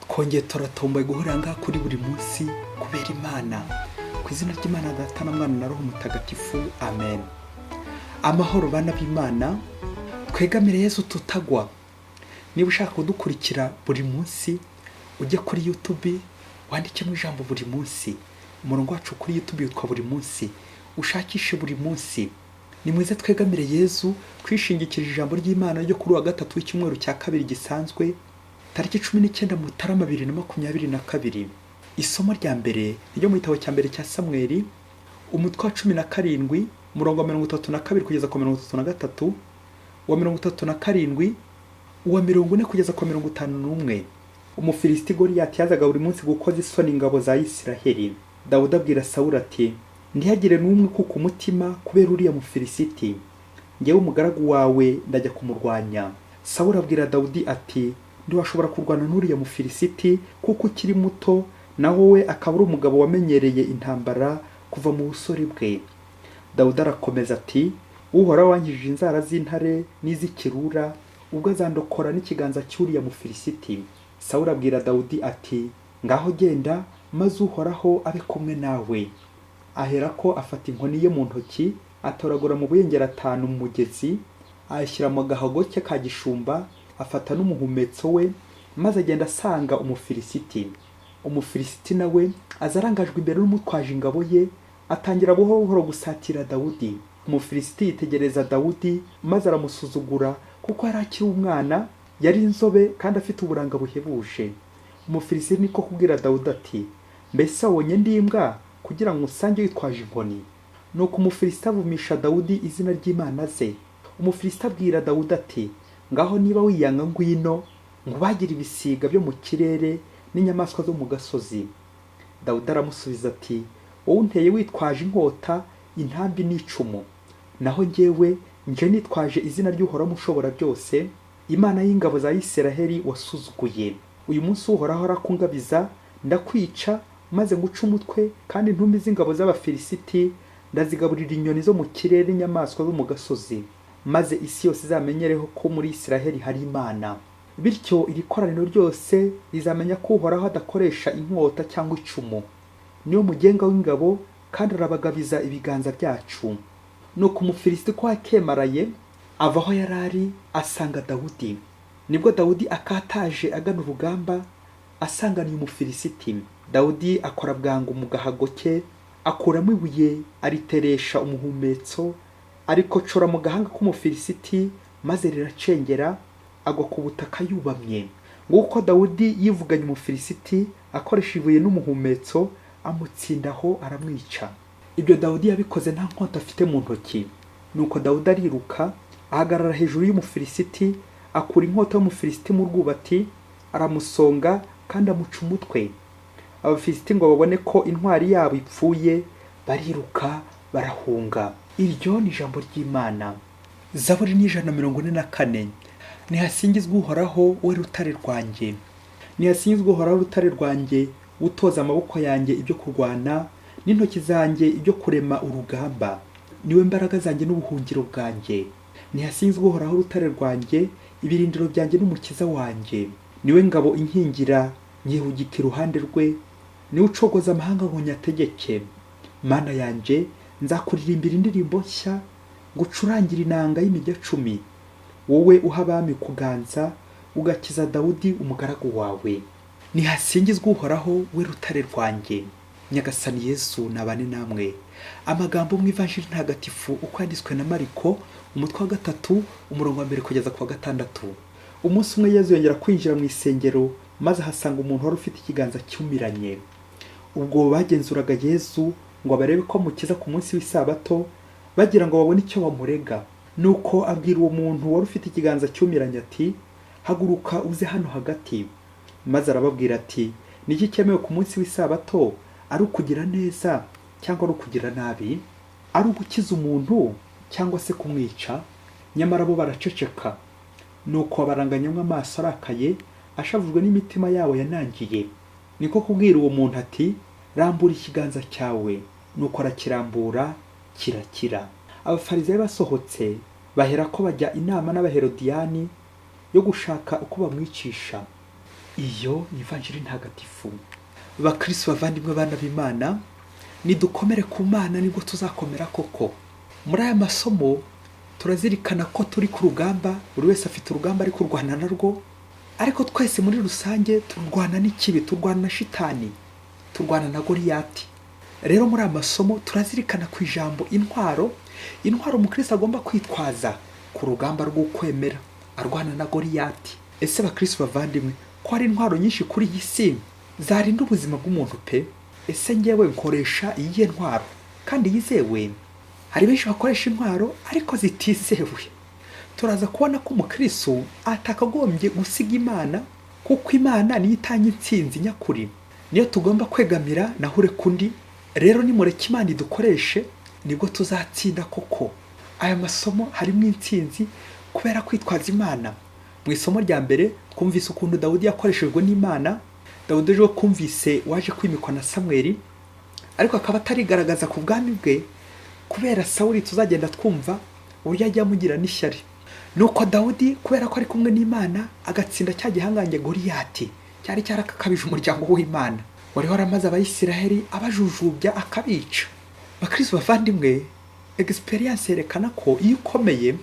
Twongeye turatomboye guhurira ngaha kuri buri munsi kubera Imana. Ku izina ry'Imana Data na Mwana na Roho Mutagatifu, amen. Amahoro bana b'Imana, twegamire Yezu tutagwa. Niba ushaka kudukurikira buri munsi, ujye kuri YouTube wandikemo ijambo "buri munsi". Umurongo wacu kuri YouTube witwa "Buri munsi". Ushakishe "Buri munsi". Ni mwiza. Twegamire Yezu twishingikirije ijambo ry'Imana ryo kuri wa gatatu w'icyumweru cya kabiri gisanzwe, tariki 19 Mutarama 2022. Isomo rya mbere ni ryo mu gitabo cya mbere cya Samweli, umutwe wa 17, umurongo wa 32 kugeza ku 33, uwa 37, uwa 40 kugeza ku 51. Umufilisiti Goliyati yazaga buri munsi gukoza isoni ingabo za Isiraheli. Dawudi abwira Sawuli ati: "Ntihagire n'umwe kuka umutima kubera uriya Mufilisiti. Ngewe umugaragu wawe ndajya kumurwanya." Sawuli abwira Dawudi ati: "Ntiwashobora kurwana n'uriya Mufilisiti kuko ukiri muto, naho we akaba ari umugabo wamenyereye intambara kuva mu busore bwe." Dawudi arakomeza ati: "Uhoraho wankijije inzara z'intare n'iz'ikirura, ubwo azandokora n'ikiganza cy'uriya Mufilisiti." Sawuli abwira Dawudi ati: "Ngaho genda, maze Uhoraho abe kumwe nawe." Aherako afata inkoni ye mu ntoki, atoragura amabuye atanu mu mugezi, ayashyira mu gahago ke ka gishumba, afata n'umuhumetso we, maze agenda asanga Umufilisiti. Umufilisiti nawe aza arangajwe imbere n'umutwaje ingabo ye, atangira buhoro buhoro gusatira Dawudi. Umufilisiti yitegereza Dawudi maze aramusuzugura, kuko yari akiri umwana, yari inzobe kandi afite uburanga buhebuje. Umufilisiti niko kubwira Dawudi ati: "Mbese wabonye ndi imbwa kugira ngo usange witwaje inkoni?" Nuko Umufilisiti avumisha Dawudi izina ry'imana ze. Umufilisiti abwira Dawudi ati: "Ngaho niba wiyanga, ngwino nkubagire ibisiga byo mu kirere n'inyamaswa zo mu gasozi." Dawudi aramusubiza ati: "Wowe unteye witwaje inkota, intambi n'icumu, naho njyewe nje nitwaje izina ry'Uhoraho Mushobora byose, Imana y'ingabo za Isiraheli wasuzuguye. Uyu munsi Uhoraho arakungabiza, ndakwica maze nguce umutwe, kandi intumbi z'ingabo z'Abafilisiti ndazigaburira inyoni zo mu kirere n'inyamaswa zo mu gasozi, maze isi yose izamenyereho ko muri Isiraheli hari Imana. Bityo iri koraniro ryose rizamenya ko Uhoraho adakoresha inkota cyangwa icumu. Niwe mugenga w'ingabo kandi arabagabiza ibiganza byacu." Nuko Umufilisiti ko akemaraye ava aho yari ari, asanga Dawudi. Nibwo Dawudi akataje agana urugamba, asanganiye Umufilisiti. Dawudi akora bwangu mu gahago ke, akuramo ibuye, ariteresha umuhumetso, arikocora mu gahanga k'Umufilisiti, maze riracengera, agwa ku butaka yubamye. Nguko Dawudi yivuganye Umufilisiti akoresha ibuye n'umuhumetso, amutsindaho aramwica. Ibyo Dawudi yabikoze nta nkota afite mu ntoki. Nuko Dawudi ariruka, ahagarara hejuru y'Umufilisiti, akura inkota y'Umufilisiti mu rwubati, aramusonga kandi amuca umutwe. Abafilisiti ngo babone ko intwari yabo ipfuye, bariruka barahunga. Iryo ni ijambo ry'Imana. Zaburi ni 144. Nihasingizwe Uhoraho, we rutare rwanjye. Nihasingizwe Uhoraho, rutare rwanjye, utoza amaboko yanjye ibyo kurwana n'intoki zanjye ibyo kurema urugamba. Niwe mbaraga zanjye n'ubuhungiro bwanjye. Nihasingizwe Uhoraho, rutare rwanjye, ibirindiro byanjye n'umukiza wanjye. Niwe ngabo inkingira, nkihugika iruhande rwe. Niwe ucogoza amahanga ngo nyategeke. Mana yanjye, nzakuririmbira indirimbo nshya, ngucurangire inanga y'imirya cumi, wowe uha abami kuganza, ugakiza Dawudi umugaragu wawe. Nihasingizwe Uhoraho, we rutare rwanjye. Nyagasani Yesu nabane namwe. Amagambo mu Ivanjiri ntagatifu uko yanditswe na Mariko, umutwe wa gatatu, umurongo wa mbere kugeza ku wa gatandatu. Umunsi umwe Yezu yongera kwinjira mu isengero, maze ahasanga umuntu wari ufite ikiganza cyumiranye. Ubwo bagenzuraga Yezu ngo barebe ko amukiza ku munsi w'isabato, bagira ngo babone icyo bamurega. Nuko abwira uwo muntu wari ufite ikiganza cyumiranye ati: "Haguruka uze hano hagati." Maze arababwira ati: "Ni iki cyemewe ku munsi w'isabato? Ari ukugira neza cyangwa ari ukugira nabi? Ari ugukiza umuntu cyangwa se kumwica?" Nyamara bo baraceceka. Nuko abaranganyamo amaso arakaye, ashavujwe n'imitima yabo yanangiye, niko kubwira uwo muntu ati: "Rambura ikiganza cyawe." Nuko arakirambura, kirakira. Abafarizayo basohotse, baherako bajya inama n'Abaherodiyani yo gushaka uko bamwicisha. Iyo ni ivanjiri ntagatifu. Bakristo bavandimwe, bana b'Imana, nidukomere ku Mana nibwo tuzakomera koko. Muri aya masomo turazirikana ko turi ku rugamba, buri wese afite urugamba ari kurwana narwo, ariko twese muri rusange turwana n'ikibi, turwana na shitani, turwana na Goriyati. Rero muri aya masomo turazirikana ku ijambo intwaro, intwaro umukristo agomba kwitwaza ku rugamba rw'ukwemera arwana na Goriyati. Ese bakristo bavandimwe, ko hari intwaro nyinshi kuri iyi si zarinda ubuzima bw'umuntu pe, ese ngewe nkoresha iyihe ntwaro kandi yizewe? Hari benshi bakoresha intwaro ariko zitizewe. Turaza kubona ko umukristo atakagombye gusiga Imana, kuko Imana niyo itanga intsinzi nyakuri, niyo tugomba kwegamira naho ureka undi. Rero nimureke Imana idukoreshe nibwo tuzatsinda koko. Aya masomo harimo intsinzi kubera kwitwaza Imana. Mu isomo rya mbere twumvise ukuntu Dawudi yakoreshejwe n'Imana. Dawudi ejo twumvise waje kwimikwa na Samweli, ariko akaba atarigaragaza ku bwami bwe kubera Sawuli, tuzagenda twumva uburyo ajya amugira n'ishyari. Nuko Dawudi kubera ko ari kumwe n'Imana agatsinda cya gihangange Goriyati cyari cyarakakabije umuryango w'Imana wari waramaze Abayisiraheli abajujubya akabica. Bakristo bavandimwe, expérience yerekana ko iyo ukomeye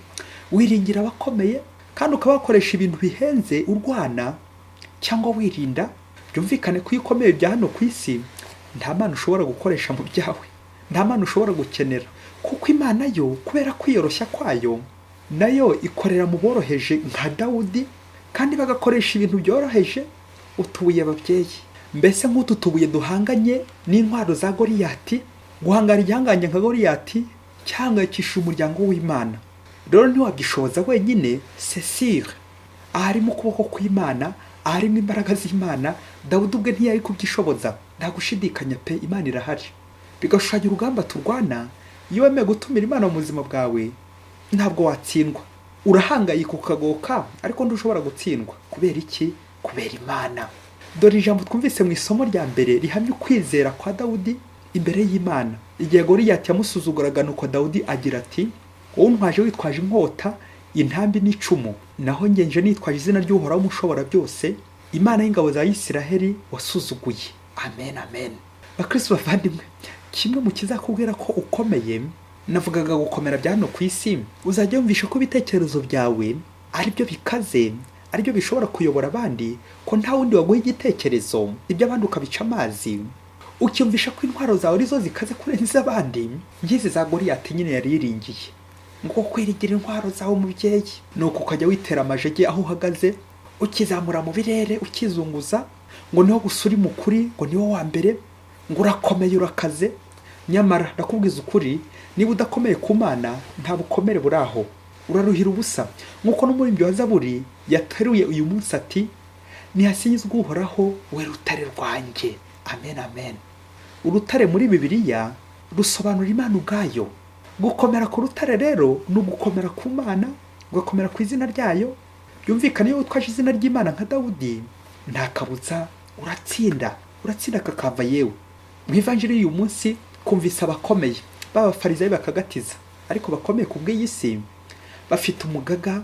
wiringira abakomeye kandi ukaba wakoresha ibintu bihenze urwana cyangwa wirinda. Byumvikane ko iyo ukomeye bya hano ku isi nta mana ushobora gukoresha mu byawe, nta mana ushobora gukenera, kuko Imana yo kubera kwiyoroshya kwayo nayo ikorera mu boroheje nka Dawudi, kandi bagakoresha ibintu byoroheje, utubuye babyeyi. Mbese nk'utu tubuye duhanganye n'intwaro za Goriyati, guhangana igihangange nka Goriyati cyahangayikishije umuryango w'Imana. Rero ntiwabyishoboza wenyine, c'est sûr. Aharimo ukuboko kw'Imana, aharimo imbaraga z'Imana, Dawudi ubwe ntiyari kubyishoboza. Nta gushidikanya pe, Imana irahari. Bigashushanya urugamba turwana. Iyo wemeye gutumira Imana mu buzima bwawe ntabwo watsindwa. Urahangayika ukagoka, ariko ntushobora gutsindwa. Kubera iki? Kubera Imana. Dore ijambo twumvise mu isomo rya mbere rihamya ukwizera kwa Dawudi imbere y'Imana. Igihe Goriyati yamusuzuguraga, nuko Dawudi agira ati: "Wowe untwaje witwaje inkota, intambi n'icumu, naho ngenje nitwaje izina ry'Uhoraho Umushobora byose, Imana y'ingabo za Isiraheli wasuzuguye." Amen, amen. Bakristo bavandimwe, kimwe mu kizakubwira ko ukomeye, navugaga gukomera bya hano ku isi, uzajya wumvisha ko ibitekerezo byawe ari byo bikaze, aribyo bishobora kuyobora abandi, ko nta wundi waguha igitekerezo, ibyo abandi ukabica amazi, ucyumvisha ko intwaro zawe arizo zikaze kurenza iz'abandi, ngizi za Goriyati nyine yari yiringiye. Ngo kwiringira intwaro zawe mubyeyi, nuko ukajya witera amajege aho uhagaze, ukizamura mu birere, ukizunguza ngo niho gusa uri mukuri, ngo niwo wa mbere, ngo urakomeye, urakaze. Nyamara ndakubwiza ukuri, niba udakomeye ku Mana nta bukomere buri aho, uraruhira ubusa. Nk'uko n'umuririmbyi wa Zaburi yateruye uyu munsi ati: "Nihasingizwe Uhoraho we rutare rwanjye." Amen, amen. Urutare muri Bibiliya rusobanura Imana ubwayo. Gukomera ku rutare rero ni ugukomera ku Mana, ugakomera ku izina ryayo. Byumvikane, iyo witwaje izina ry'Imana nka Dawudi nta kabuza uratsinda, uratsinda kakava. Yewe, mu ivanjiri y'uyu munsi kumvise abakomeye b'abafarizayi bakagatiza, ariko bakomeye ku bw'iyi si, bafite umugaga,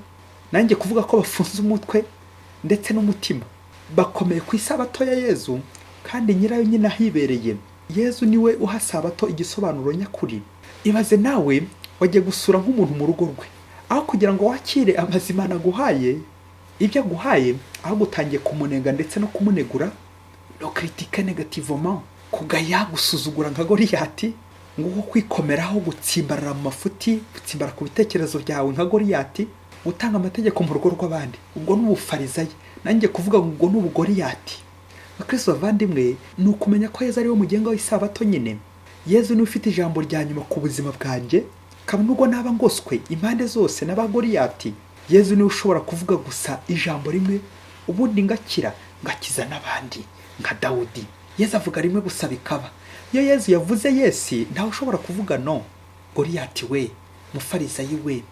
nanjye kuvuga ko bafunze umutwe ndetse n'umutima. Bakomeye ku isabato ya Yezu kandi nyirayo nyine ahibereye. Yezu niwe uha sabato igisobanuro nyakuri. Ibaze nawe wagiye gusura nk'umuntu mu rugo rwe, aho kugira ngo wakire amazimano aguhaye, ibyo aguhaye, ahubwo utangiye kumunenga ndetse no kumunegura, no critiquer négativement, kugaya, gusuzugura nka Goriyati. Nguko kwikomeraho, gutsimbarara mu mafuti, gutsimbara ku bitekerezo byawe nka Goriyati, gutanga amategeko mu rugo rw'abandi, ubwo ni ubufarizayi, nanjye kuvuga ngo ubwo ni ubugoriyati. Bakristo bavandimwe, ni ukumenya ko Yezu ari we mugenga w'isabato nyine. Yezu niwe ufite ijambo rya nyuma ku buzima bwanjye, kabone nubwo naba ngoswe impande zose n'abagoriyati. Yezu niwe ushobora kuvuga gusa ijambo rimwe, ubundi ngakira, ngakiza n'abandi nka Dawudi. Yezu avuga rimwe gusa bikaba. Iyo Yezu yavuze yes, ntawe ushobora kuvuga no. Goriyati we, mufarizayi we.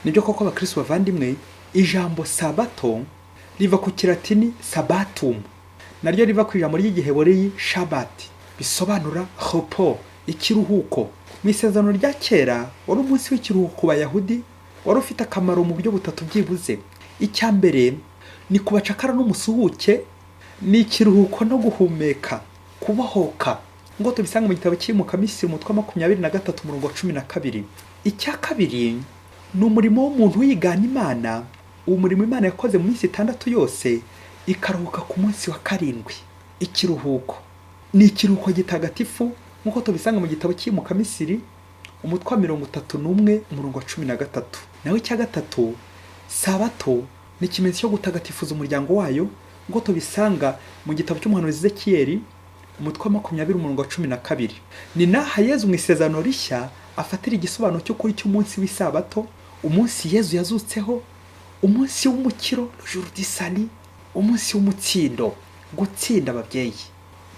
Nibyo koko abakristo bavandimwe, ijambo sabato riva ku Kilatini sabbatum, naryo riva ku ijambo ry'Igihebureyi shabati, bisobanura repos, ikiruhuko. Mu Isezerano rya Kera wari umunsi w'ikiruhuko ku Bayahudi, wari ufite akamaro mu buryo butatu byibuze. Icya mbere ni ku bacakara n'umusuhuke. Ni ikiruhuko no guhumeka, kubohoka, ngo tubisanga mu gitabo cy'Imukamisiri, umutwe wa 23, umurongo wa 12. Icya kabiri ni umurimo w'umuntu wigana Imana, uwo murimo Imana yakoze mu minsi 6 yose, ikaruhuka ku munsi wa 7. Ikiruhuko ni ikiruhuko gitagatifu, nk'uko tubisanga mu gitabo cy'Imukamisiri, umutwe wa 31, umurongo wa 13. Naho icya gatatu, Sabato ni ikimenyetso cyo gutagatifuza umuryango wayo, nk'uko tubisanga mu gitabo cy'umuhanuzi Ezekiyeli, umutwe wa 20, umurongo wa 12. Ni n'aha Yezu mu Isezerano Rishya afatira igisobanuro cy'ukuri cy'umunsi w'Isabato, umunsi Yezu yazutseho, umunsi w'umukiro, jour du salut, umunsi w'umutsindo, gutsinda ababyeyi.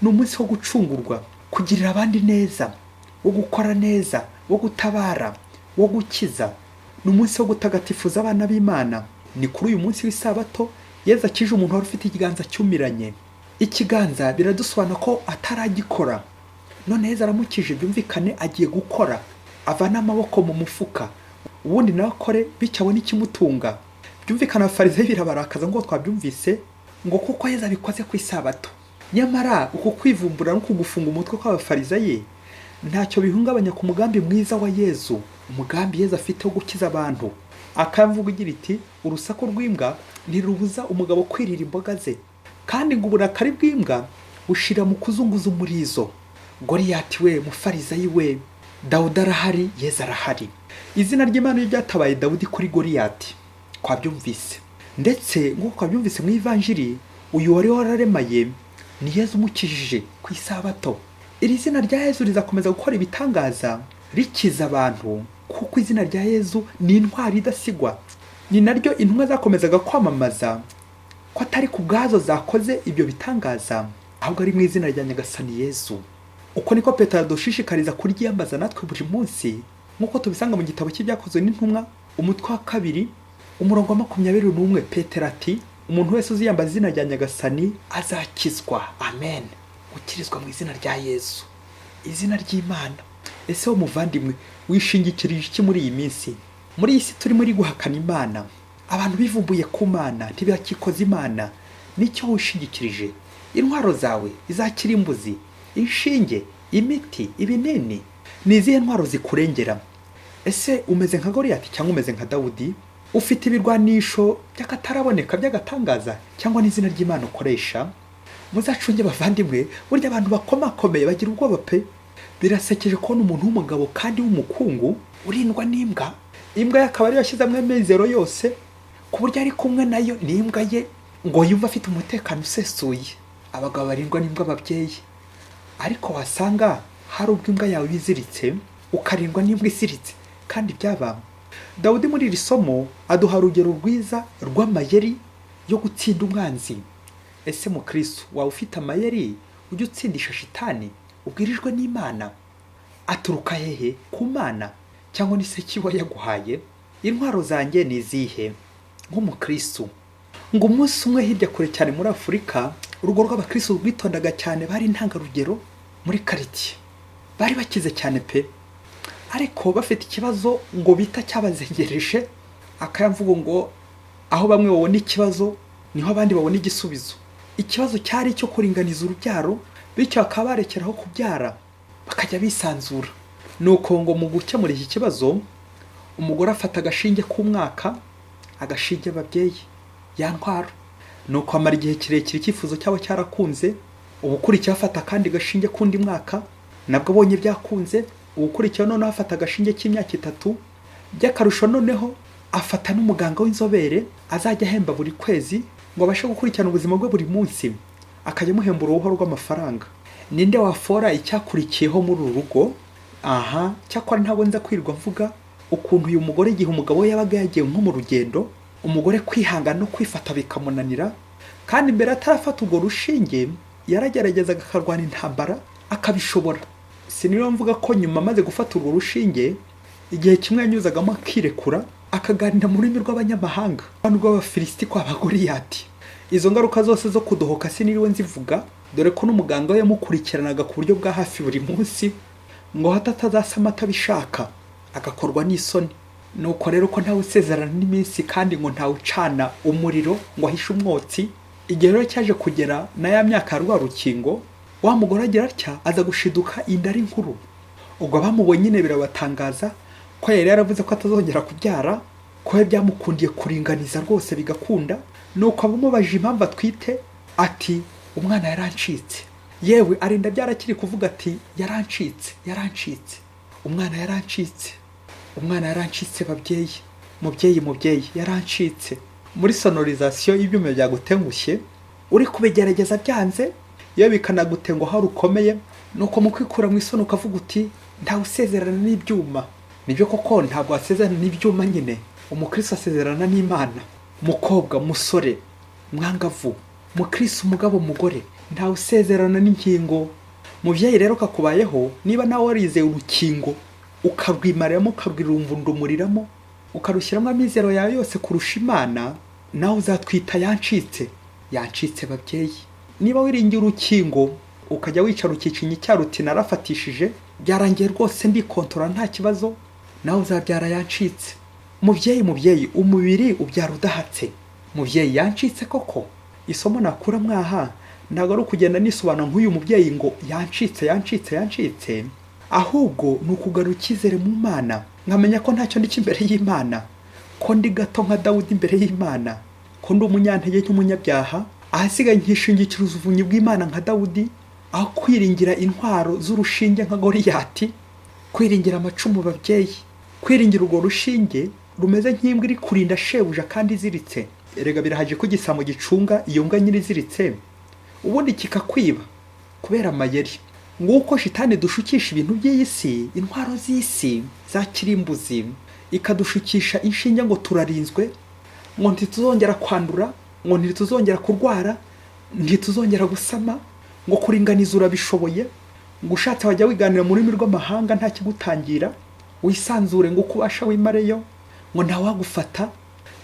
Ni umunsi wo gucungurwa, kugirira abandi neza, wo gukora neza, wo gutabara, wo gukiza. Ni umunsi wo gutagatifuza abana b'Imana. Ni kuri uyu munsi w'Isabato Yezu akije umuntu wari ufite ikiganza cyumiranye. Ikiganza biradusobanura ko ataragikora, none Yezu aramukije, byumvikane agiye gukora, avane amaboko mu mufuka, ubundi nawe akore, bityo abone ikimutunga. Byumvikana Abafarisayo birabarakaza, ngo twabyumvise, ngo kuko Yezu abikoze ku Isabato. Nyamara uku kwivumbura no kugufunga umutwe kw'Abafarisaye ntacyo bihungabanya ku mugambi mwiza wa Yezu, umugambi Yezu afite wo gukiza abantu. Akamvuga igira iti: "Urusaku rw'imbwa ntirubuza umugabo kwirira imboga ze," kandi ngo uburakari bw'imbwa bushira mu kuzunguza umurizo. Goriyati we, Mufarizayi we, Dawudi arahari, Yezu arahari. Izina ry'Imana iyo ryatabaye Dawudi kuri Goriyati, twabyumvise. Ndetse nk'uko twabyumvise mu Ivanjiri, uyu wari wararemaye ni Yezu umukijije ku Isabato. Iri zina rya Yezu rizakomeza gukora ibitangaza, rikiza abantu, kuko izina rya Yezu ni intwari idasigwa. Ni naryo intumwa zakomezaga kwamamaza ko atari ku bwazo zakoze ibyo bitangaza, ahubwo ari mu izina rya Nyagasani Yezu. Uko niko Petero adushishikariza kuryiyambaza natwe buri munsi, nk'uko tubisanga mu gitabo cy'Ibyakozwe n'Intumwa, umutwe wa 2, umurongo wa 21. Petero ati: "Umuntu wese uziyambaza izina rya Nyagasani azakizwa." Amen. Gukirizwa mu izina rya Yezu, izina ry'Imana. Ese wo muvandimwe, wishingikirije iki muri iyi minsi, muri iyi si turimo iri guhakana Imana? Abantu bivumbuye ku Mana, ntibakikoza Imana. Nicyo wishingikirije? Intwaro zawe izakirimbuzi, inshinge, imiti, ibinini, ni izihe ntwaro zikurengera? Ese umeze nka Goriyati cyangwa umeze nka Dawudi? Ufite ibirwanisho by'akataraboneka, by'agatangaza, cyangwa n'izina ry'Imana ukoresha? Muzacunge bavandimwe, burya abantu bakomakomeye bagira ubwoba pe. Birasekeje kubona umuntu w'umugabo kandi w'umukungu urindwa n'imbwa. Imbwa ye akaba ariyo yashyizemo amizero yose, ku buryo ari kumwe nayo n'imbwa ye ngo yumve afite umutekano usesuye. Abagabo barindwa n'imbwa, ababyeyi. Ariko wasanga hari ubwo imbwa yawe iba iziritse, ukarindwa n'imbwa iziritse kandi byaba. Dawudi muri iri somo aduha urugero rwiza rw'amayeri yo gutsinda umwanzi. Ese mukristo, waba ufite amayeri ujya utsindisha shitani ubwirijwe n'Imana? Aturuka hehe? Ku Mana cyangwa ni se kiba yaguhaye? Intwaro zanjye ni izihe nk'umukristo? Ngo umunsi umwe, hirya kure cyane muri Afurika, urugo rw'abakristo rwitondaga cyane, bari intangarugero muri karitsiye, bari bakize cyane pe, ariko bafite ikibazo ngo bita cyabazengereje. Akayamvugo ngo aho bamwe babona ikibazo niho abandi babona igisubizo. Ikibazo cyari icyo kuringaniza urubyaro, bityo bakaba barekeraho kubyara, bakajya bisanzura. Nuko ngo mu gukemura iki kibazo, umugore afata agashinge k'umwaka, agashinge ababyeyi, ya ntwaro. Nuko amara igihe kirekire, icyifuzo cyabo cyarakunze. Ubukurikiyeho afata akandi gashinge k'undi mwaka, nabwo abonye byakunze. Ubukurikiyeho noneho afata agashinge k'imyaka 3. By'akarusho noneho afata n'umuganga w'inzobere azajya ahemba buri kwezi ngo abashe gukurikirana ubuzima bwe buri munsi, akajya amuhemba uruhu rw'amafaranga. Ninde wafora icyakurikiyeho muri uru rugo? Aha cyakora ntabwo nza kwirirwa mvuga ukuntu uyu mugore, igihe umugabo we yabaga yagiye nko mu rugendo, umugore kwihangana no kwifata bikamunanira. Kandi mbere atarafata urwo rushinge yarageragezaga akarwana intambara akabishobora. Siniriwe mvuga ko nyuma amaze gufata urwo rushinge, igihe kimwe yanyuzagamo akirekura, akaganira mu rurimi rw'abanyamahanga rw'Abafilisiti kwa Bagoriyati. Izo ngaruka zose zo kudohoka siniriwe nzivuga, dore ko n'umuganga we yamukurikiranaga ku buryo bwa hafi buri munsi, ngo hato atazasama atabishaka, agakorwa n'isoni. Nuko rero ko ntawe usezerana n'iminsi, kandi ngo ntawe ucana umuriro ngo ahishe umwotsi. Igihe rero cyaje kugera na ya myaka ya rwa rukingo, wa mugore agira atya aza gushiduka inda ari nkuru. Ubwo abamubonye nyine birabatangaza ko yari yaravuze ko atazongera kubyara, ko we byamukundiye kuringaniza rwose bigakunda. Nuko abamubajije impamvu atwite, ati: "Umwana yarancitse." Yewe, arinda byarakiri kuvuga ati: "Yarancitse, yarancitse, umwana yarancitse, umwana yarancitse." Babyeyi, mubyeyi, mubyeyi, yarancitse. Muri sonorisation y'ibyuma byagutengushye, uri kubigerageza byanze, iyo bikanagutenguha rukomeye, nuko mu kwikura mu isoni ukavuga uti: "Ntawe usezerana n'ibyuma." Nibyo koko, ntabwo wasezerana n'ibyuma nyine. Umukristo asezerana n'Imana. Mukobwa, musore, mwangavu, mukristo, umugabo, mugore, ntawe usezerana n'inkingo. Mubyeyi rero, kakubayeho, niba nawe warizeye urukingo, ukarwimariramo, ukarwirumvundumuriramo, ukarushyiramo amizero yawe yose kurusha Imana, nawe uzatwita yancitse, yancitse. Babyeyi, niba wiringiye urukingo, ukajya wicara ukicinya icyaro uti: "Narafatishije, byarangiye rwose, ndikontora, nta kibazo", nawe uzabyara yancitse. Mubyeyi, mubyeyi, umubiri ubyara udahatse. Mubyeyi, yancitse koko. Isomo nakura mwaha ntabwo ari ukugenda nisobanura nk'uyu mubyeyi ngo yancitse, yancitse, yancitse, ahubwo ni ukugarura icyizere mu Mana, nkamenya ko ntacyo ndi imbere y'Imana, ko ndi gato nka Dawudi imbere y'Imana, ko ndi umunyantege nk'umunyabyaha. Ahasigaye nkishingikiriza ubuvunyi bw'Imana nka Dawudi, aho kwiringira intwaro z'urushinge nka Goriyati, kwiringira amacumu. Babyeyi, kwiringira urwo rushinge rumeze nk'imbwa iri kurinda shebuja kandi iziritse. Erega birahagije ko igisambo gicunga iyo mbwa nyiri iziritse, ubundi kikakwiba kubera amayeri. Nguko shitani dushukisha ibintu by'iyi si, intwaro z'isi za kirimbuzi, ikadushukisha inshinge ngo turarinzwe, ngo ntituzongera kwandura, ngo ntituzongera kurwara, ntituzongera gusama, ngo kuringaniza urabishoboye, ngo ushatse wajya wiganira mu rurimi rw'amahanga nta kigutangira, wisanzure, ngo uko ubasha wimareyo, ngo ntawagufata.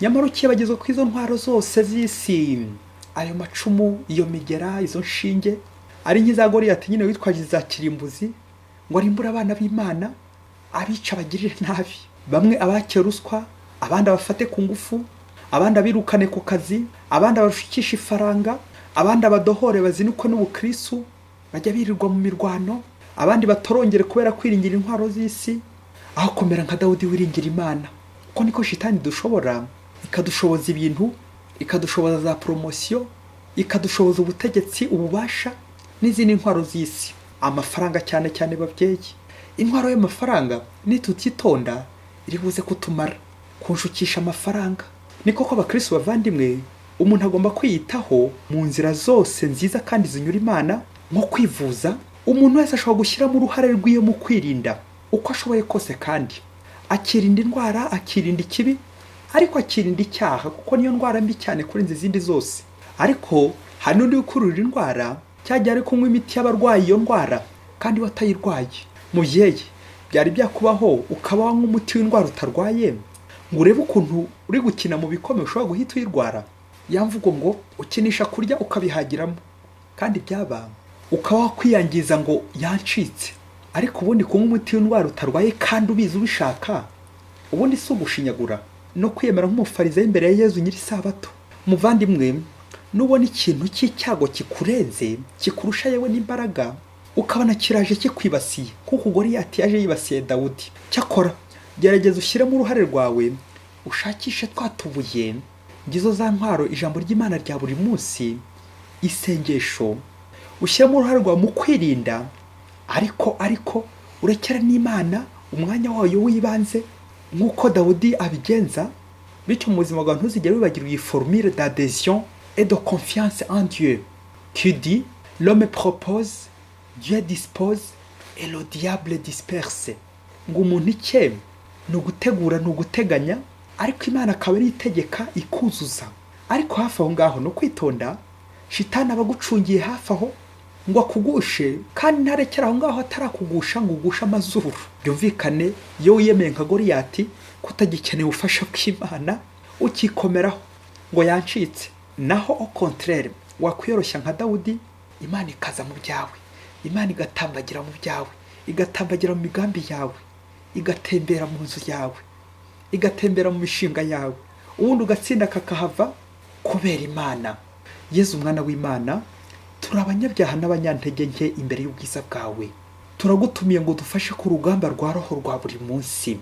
Nyamara ukibagizwa ko izo ntwaro zose z'isi, ayo macumu, iyo migera, izo nshinge, ari nk'iza Goriyati nyine witwaje iza kirimbuzi ngo arimbure abana b'Imana, abica, abagirire nabi. Bamwe abake ruswa, abandi abafate ku ngufu, abandi abirukane ku kazi, abandi abashukishe ifaranga, abandi abadohore bazinukwe n'ubukristu bajya birirwa mu mirwano, abandi batorongere kubera kwiringira intwaro z'isi aho kumera nka Dawudi wiringira Imana. Uko niko shitani dushobora, ikadushoboza ibintu, ikadushoboza za promotion, ikadushoboza ubutegetsi, ububasha n'izindi ntwaro z'isi, amafaranga cyane cyane. Babyeyi, intwaro y'amafaranga nitutitonda iri buze kutumara, kunshukisha amafaranga. Ni koko, abakristo bavandimwe, umuntu agomba kwiyitaho mu nzira zose nziza kandi zinyura Imana, nko kwivuza. Umuntu wese ashobora gushyiramo uruhare rw'iwe mu kwirinda uko ashoboye kose, kandi akirinda indwara, akirinda ikibi, ariko akirinda icyaha, kuko niyo ndwara mbi cyane kurenza izindi zose. Ariko hari n'undi wikururira indwara, cyajya ari kunywa imiti y'abarwayi iyo ndwara kandi we atayirwaye. Mubyeyi, byari byakubaho ukaba wanywa umuti w'indwara utarwaye, ngo urebe ukuntu uri gukina mu bikomeye ushobora guhita uyirwara? Ya mvugo ngo ukinisha kurya ukabihagiramo, kandi byaba ukaba wakwiyangiza ngo yancitse. Ariko ubundi kunywa umuti w'indwara utarwaye kandi ubizi, ubishaka, ubundi si ugushinyagura no kwiyemera nk'umufarizayo imbere ya Yezu nyir'isabato? Muvandimwe, nubona ikintu cy'icyago kikurenze, kikurusha yewe n'imbaraga, ukabona kiraje kikwibasiye kuko Goriyati yaje yibasiye Dawudi, cyakora gerageza ushyiremo uruhare rwawe, ushakishe twa tubuye, ngizo za ntwaro, ijambo ry'Imana rya buri munsi, isengesho, ushyiremo uruhare rwawe mu kwirinda, ariko urekera n'Imana umwanya wayo w'ibanze nk'uko Dawudi abigenza. Bityo mu buzima bwawe ntuzigere wibagirwa iyi formule d'adhésion et de confiance en Dieu qui dit: "L'homme propose, Dieu dispose et le diable disperse." Ngo umuntu icye ni ugutegura, ni uguteganya, ariko Imana akaba ari itegeka ikuzuza. Ariko hafi aho ngaho ni ukwitonda, shitani aba agucungiye hafi aho ngo akugushe, kandi ntarekera aho ngaho atarakugusha ngo ugushe amazuru. Byumvikane, iyo wiyemeye nka Goriyati ko utagikeneye ubufasha bw'Imana, ukikomeraho ngo yancitse, naho au contraire wakwiyoroshya nka Dawudi, Imana ikaza mu byawe, Imana igatambagira mu byawe, igatambagira mu migambi yawe, igatembera mu nzu yawe, igatembera mu mishinga yawe, ubundi ugatsinda kakahava kubera Imana. Yezu umwana w'Imana, turi abanyabyaha n'abanyantege nke imbere y'ubwiza bwawe. Turagutumiye ngo dufashe ku rugamba rwa roho rwa buri munsi.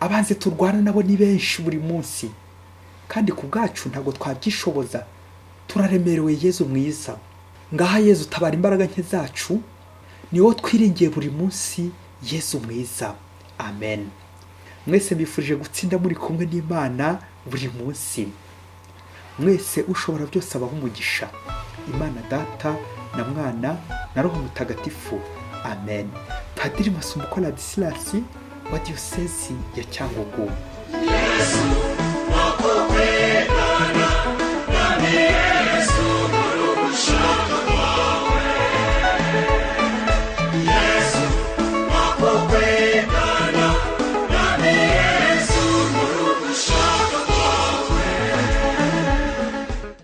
Abanzi turwana nabo ni benshi buri munsi, kandi ku bwacu ntabwo twabyishoboza, turaremerewe. Yezu mwiza, ngaha Yezu tabara imbaraga nke zacu, ni wowe twiringiye buri munsi. Yezu mwiza, amen. Mwese mbifurije gutsinda muri kumwe n'Imana buri munsi. Mwese ushobora byose abaha umugisha, Imana Data na Mwana na Roho Mutagatifu, amen. Padiri Masumbuko Ladislas wa Diyosezi ya Cyangugu. Yesu, wakukwegana.